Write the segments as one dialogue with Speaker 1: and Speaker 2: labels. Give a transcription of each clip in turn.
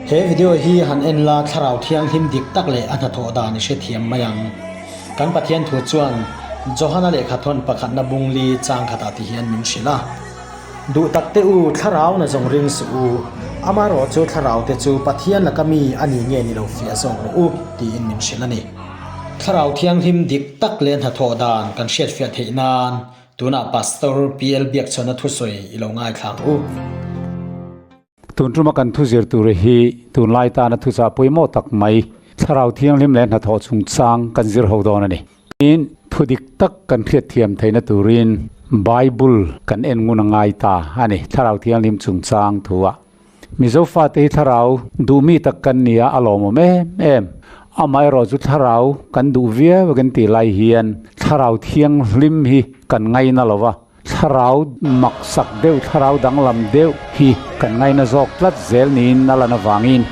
Speaker 1: He video hi han en la Thlarau Thianghlim dik tak leh a hnathawh dan i hrethiam mai ang. Kan Pathian thu chuan Johana lehkhathawn pakhatna bung li chang khatah ti hian min hrilh a. Duh tak teh u, Thlarau na zawng ring suh u. Amaherawh chu Thlarau te chu Pathian laka mi a ni nge ni lo fiah zawk rawh u tiin min hrilh a ni. Thlarau Thianghlim dik tak leh hnathawh dan kan hriatfiah theih nan Tunah Pastor PL Biakchhawna thusawi i lo ngaithla ang u.
Speaker 2: Tun tuma kan thu zir tur hi tunlai tana thuchah pawimawh tak mai, Thlarau Thianghlim leh hnathawh chungchang kan zir ho dawn a ni. Tin, thu dik tak kan hriatthiam theihna turin Bible kan en ngun a ngai ta a ni, Thlarau Thianghlim chungchang thu-ah. Mizo fate hi thlarau duhmi tak kan ni a, a lawmawm em em. Amaherawh chu thlarau kan duh viau kan tih lai hian thlarau thianghlim hi kan ngaina lo va, thlarau maksak deuh, thlarau danglam deuh hi kan ngaina zawk tlat zel niin a lan avangin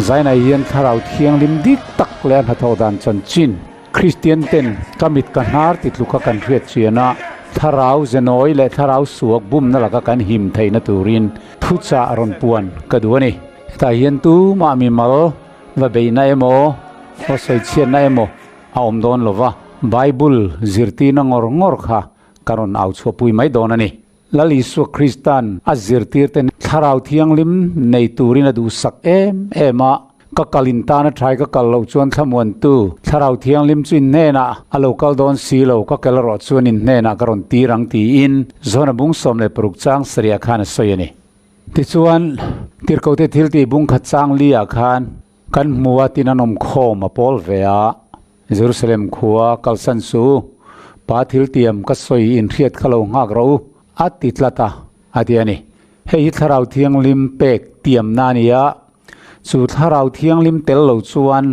Speaker 2: Zainai hian thlarau thianghlim dik tak leh a hnathawh dan chanchin Kristian ten ka mit ka hnar ti tluka kan hriat chian a, thlarau zenawi leh thlarau suak bumna laka kan him theihna turin Thuchah rawn puan ka duh a ni. Hetah hian tumah mimal va beihna emaw, va sawichhiatna emaw a awm dawn lo va, Bible zirtirna ngawr ngawr kha ka rawn au chhuahpui mai dawn a ni. Lal Isua Krista'n a zirtirte Thlarau Thianghlim nei turin a duhsak em em a. Ka kal in tan a thai ka kal loh chuan thlamuantu Thlarau Thianghlim chu in hnenah a lo kal dawn si lo, ka kel erawh chuan in hnenah ka rawn tir ang tiin Zona bung 16 chang sarih khan a sawi a ni. Tichuan, Tirhkote thiltih bung khat chang li ah khan kan hmu a tin an awm khawm a pawl ve a, Jerusalem khua kalsan su, Pa thiltiam ka sawi in hriat kha lo nghak rawh u a ti tlat a, a ti a ni. Hei hi Thlarau Thianghlim pek tiamna a ni a, Chu Thlarau Thianghlim tel lo chuan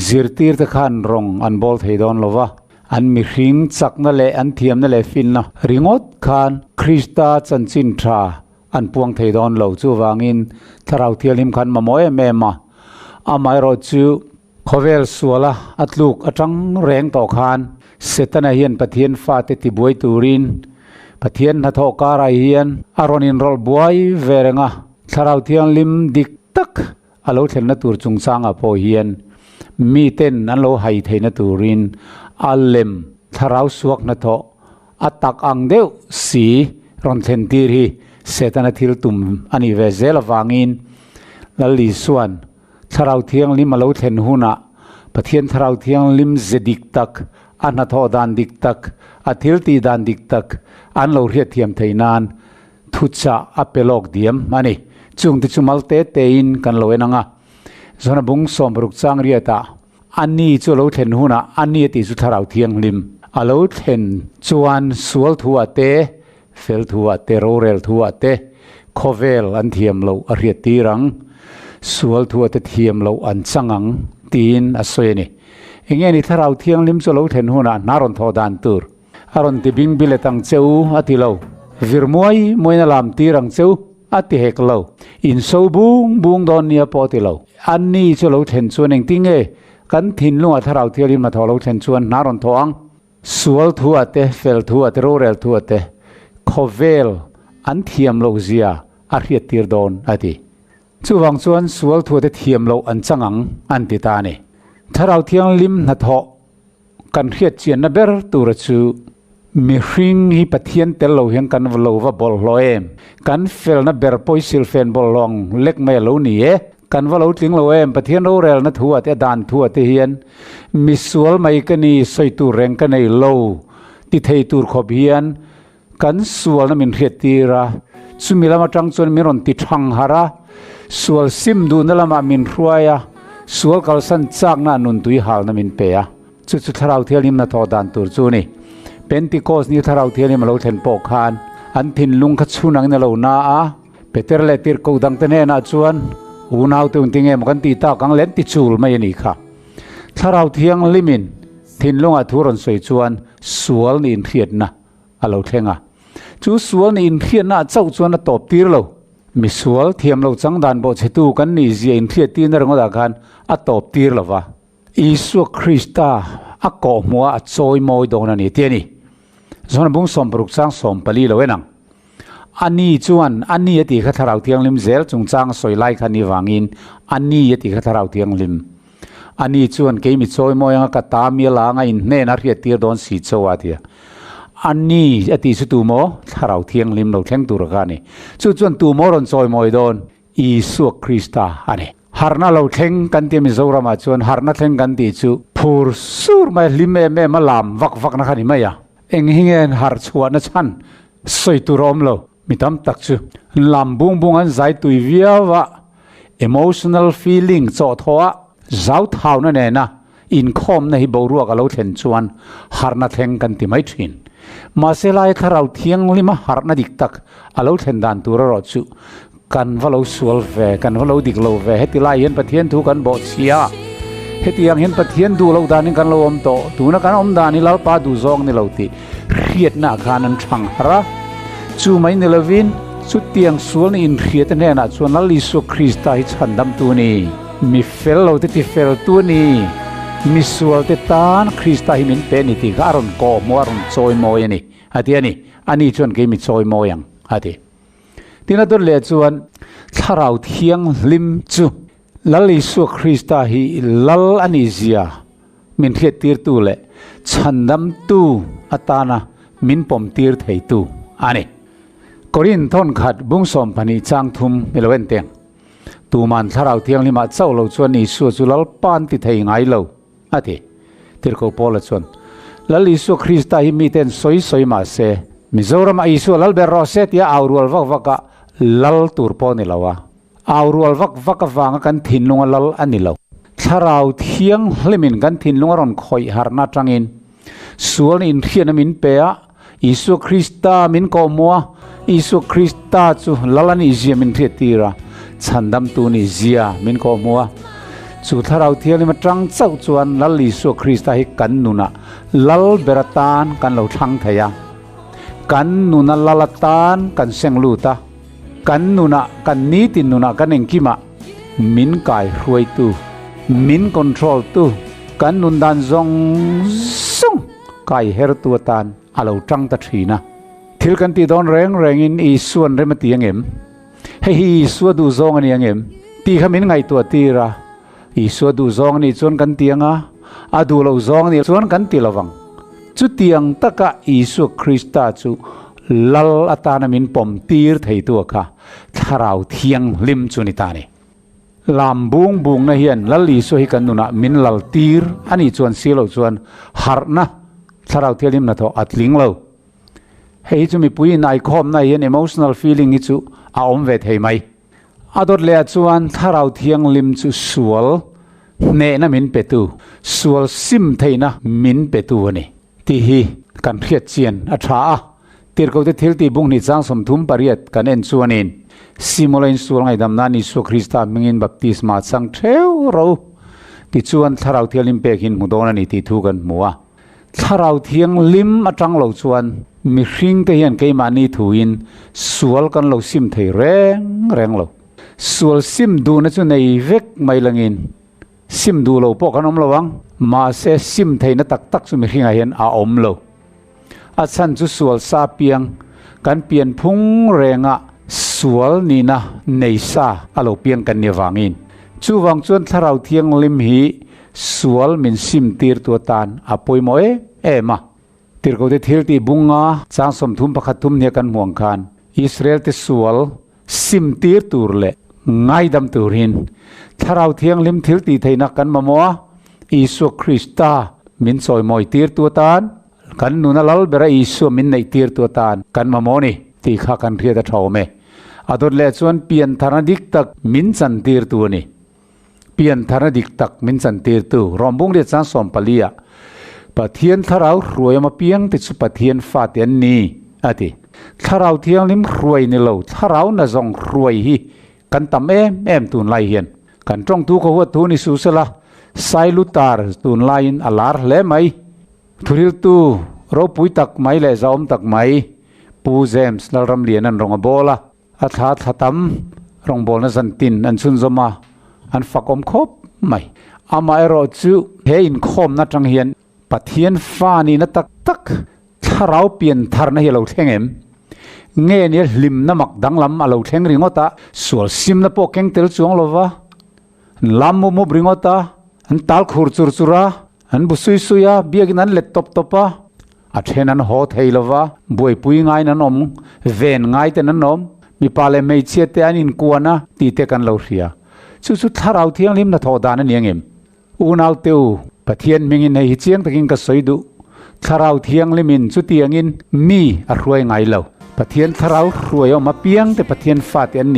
Speaker 2: zirtirte khan rawng an bawl thei dawn lo va, an mihring chakna leh an thiamna leh finna ringawt khan Krista chanchin tha an puang thei dawn lo. Chuvangin Thlarau Thianghlim khan mamawh em em a, amaherawh chu khawvel suala a tluk atang reng tawh khan Setana hian Pathian fate tibuai turin Pathian hnathawh karah hian a rawn inrawlh buai ve reng a. Thlarau Thianghlim dik tak a lo thlenna tur chungchangah pawh hian miten an lo hai theihna turin a lem thlarau suak hnathawh a tak ang deuh si rawn thlen tir hi Setana thil tum a nih ve zel avangin Lal Isua'n Thlarau Thianghlim a lo thlen hunah Pathian Thlarau Thianghlim ze dik tak, a hnathawh dan dik tak, a thil tih dan dik tak an lo hriatthiam theih nan Thuchah a pe lawk diam a ni. Chungte chu mal te tein kan lo en ang a. Zona bung 60 chang riatah a ni chu a lo thlen hunah a ni a tih chu Thlarau Thianghlim a lo thlen chuan sual thuah te, fel thuah te, rorel thuah te khawvel an thiam loh a hriat tir ang, sual thuah te thiam loh an chang ang tiin a sawi a ni. Enge ni Thlarau Thianghlim chu a lo thlen hunah hna rawn thawh dan tur? A rawn ti bing bilet ang che u, a ti lo. Vir muai muain a lam tir ang che u, a ti hek lo. In so bung bung dawn nia pawh a ti lo. An ni chu lo thlen chuan engtin nge kan thinlungah Thlarau Thianghlim hnathawh lo thlen chuan hna rawn thawh ang? Sual thu ah te, fel thu ah te, rorel thu ah te khawvel an thiam loh zia a hriat tir dawn, a ti. Chuvang chuan sual thu ah te thiam loh an chang ang, an ti ta a ni. Thlarau Thianghlim hnathawh Kan hriat chianna ber tura chu mihring hi Pathian tel lo hian kan lo va bawlhhlawh em? Kan felna ber pawh hi silfen bawlhhlawh ang lek mai a lo ni e. Kan va lo tling lo em? Pathian rorelna thu ah te, a dan thu ah te hian misual mai ka ni, sawi tur reng ka nei lo ti thei tur khawp hian kan sualna min hriat tir a, chumi lam atang chuan min rawn ti thang harh a, sual sim duhna lamah min hruai a, sual kalsan chakna a nuntui halna min pe a, chu chu Thlarau Thianghlim hnathawh dan tur chu a ni. Pentecost ni Thlarau Thianghlim a lo thlen pawh khan an thinlung kha chhun angin a lo na a, Peter leh Tirhkoh dangte hnenah chuan, Unaute unti nge maw kan tih tak ang le an ti chul mai a nih kha. Thlarau Thianghlimin thinlungah thu rawn sawi chuan sual nih inhriatna a lo thleng a. Chu sual nih inhriatna ah chauh chuan a tawp tir lo. Misual thiam lo chang dan bawhchhetu kan nih zia inhriat tirna ringawtah khan a tawp tir lo va. Isua Krista a kawhhmuh a a chawi mawi dawn a ni tih a ni. Zona bung 60 chang 14 lo en ang. Ani chuan, Ani a tih kha Thlarau Thianghlim zel chungchang a sawi lai kha ni vangin, Ani a tih kha Thlarau Thianghlim. Ani chuan, Kei mi chawimawi anga ka ta mi a la anga in hnenah hriat tir dawn si cho a ti a. Ani a tih chu tu maw? Thlarau Thianghlim lo thleng tur kha a ni. Chu chuan tu maw rawn chawimawi dawn? Isua Krista a ni. Harhna lo thleng kan tih a Mizoramah chuan harhna thleng kan tih chu phur sur mai hlim em em a lam vak vakna kha ni mai a. Eng hi nge harh chhuahna chhan sawi tur a awm lo. Mi tam tak chu lam bung bung an zai tui viau a, emotional feeling chawhthawh a zau thauna nena inkhawmna hi boruak a lo thlen chuan harhna thleng kan ti mai thin. Mahse lai thlarau thianglima harhna dik tak a lo thlen dan tur erawh chu kan va lo sual ve, kan va lo dik lo ve. Heti lai hian Pathian thu kan bawhchhia a, heti ang hian Pathian duh loh danin kan lo awm tawh, tuna kan awm dan hi Lalpa duh zawng ni lo tih hriatna ah khan an thang harh a. Chu mai ni lovin chutiang sual ni inhriat hnenah chuan Lal Isua Krista hi chhandamtu a ni, mi fel lo te ti feltu a ni, mi sual te tan Krista hi min pe a ni tih kha a rawn kawhhmuh a, a rawn chawimawi a ni, a ti a ni. Ani chuan kei mi chawimawi ang, a ti. Tin a dawt leh chuan Thlarau Thianghlim chu Lal Isua Krista hi Lal a nih zia min hriattirtu leh chhandamtu atana min pawmtir theitu a ni. Korin thawnkhat bung 12 chang thum i lo en teng. Tuman Thlarau Thianghlimah chauh lo chuan Isua chu Lalpa an ti thei ngai lo a ti. Tirhkoh Paula chuan, Lal Isua Krista hi miten sawi sawi mah se, Mizoramah Isua lal ber rawh se tia au rual vak vak a lal tur pawh a ni lo a. Au rual vak vak avanga kan thinlunga lal a ni lo. Thlarau Thianghlimin kan thinlung a rawn khawih harhna atangin sualna inhriatna min pe a, Isua Krista min kawhhmuh a, Isua Krista chu lal a nih zia min hriattir a, chhandamtu nih zia min kawhhmuh a. Chu Thlarau Thianghlim atang chauh chuan Lal Isua Krista hi kan nunah lal ber atan kan lo thlang thei a, kan nuna lal atan kan seng lut a, kan nunah, kan nitin nunah kan engkimah min kai hruaitu, min control tu, kan nun dan zawng zawng kai hertu atan a lo tang ta thin a. Thil kan tih dawn reng rengin Isua'n rem a ti ang em? Hei hi Isua duh zawng a ni ang em? Tih kha min ngaihtuah tir a. Isua duh zawng a nih chuan kan ti ang a, a duh loh zawng a nih chuan kan ti lo vang. Chutiang taka Isua Krista chu Lal atana min pawm tir theitu a kha Thlarau Thianghlim chu ni ta a ni. Lam bung bungna hian Lal Isua hi kan nunah min lal tir a nih chuan si loh chuan harhna Thlarau Thianghlim hnathawh a tling lo. Hei hi chu mipui inaikhawmna hian emotional feeling hi chu a awm ve thei mai. A dawt leh ah chuan Thlarau Thianghlim chu sual hnehna min petu, sual sim theihna min petu a ni tih hi kan hriat chian a tha a. Tirhkohte thil tih bung hnih chang 38 kan en chuanin Simula in sual ngaihdam nan Isua Krista hmingin baptisma chang theuh ro tichuan Thlarau Thianghlim pek hin hmu dawn a ni tih thu kan hmu a. Thlarau Thianghlim atang lo chuan mihring te hian keimahni thuin sual kan lo sim thei reng reng lo. Sual sim duhna chu nei vek mai langin sim duh lo pawh kan awm lo ang. Mahse sim theihna tak tak chu mihringah hian a awm lo. A chhan chu sual sa piang kan pian phung renga sual nihna nei sa a lo piang kan ni avangin. Chuvang chuan Thlarau Thianghlim hi Sual min sim tirtu atan a pawimawh em em a. Tirhkohte thil tih bunga chang 31 thum nia kan hmuh ang khan Israel te sual sim tir tur leh ngaidam turin Thlarau Thianghlim thil tih theihna kan mamawh a, Isua Krista min chawimawi tirtu atan, kan nuna lal bera Isua min neih tirtu atan kan mamawh a ni tih kha kan hriat a tha awm e. A dawt leh chuan piantharna dik tak min chan tirtu a ni. Piantharna dik tak min chantirtu Rawmbung leh chang 14 ah Pathian Thlarau hruai awm apiang te chu Pathian fate an ni, a ti. Thlarau Thianghlim hruai ni lo, Thlarau na zawng hruai hi kan tam em em tunlai hian. Kan tawngtu ka huat thu ni su sela, Sailutar tunlaiin a lar hle mai. Thuriltu ropui tak mai leh zahawm tak mai Pu James Lalramliana'n rawng a bawl a. A thla thla tam rawngbawlna zantin an chhunzawm a, an fakawm khawp mai. Amaherawh chu he inkhawmna atang hian Pathian fa nihna tak tak thlarau pian tharna hi a lo thleng em? Nge nia hlimna mak danglam a lo thleng ringawt a, sual simna pawh keng tel chuang lo va, an lam mup mup ringawt a, an tal khur chur chur a, an bu sui sui a, biakin an let tawp tawp a, a then an haw thei lo va, buaipui ngaiin an awm, ven ngai ten an awm, mipa leh hmeichhia te an inkuan a tih te kan lo hria. Chu chu Thlarau Thianghlim hnathawh dan a ni angem? Unau te u, Pathian hmingin hei hi chiang takin ka sawi duh. Thlarau Thianghlimin chutiangin mi a hruai ngai lo. Pathian Thlarau hruai awm apiang te Pathian fate an ni.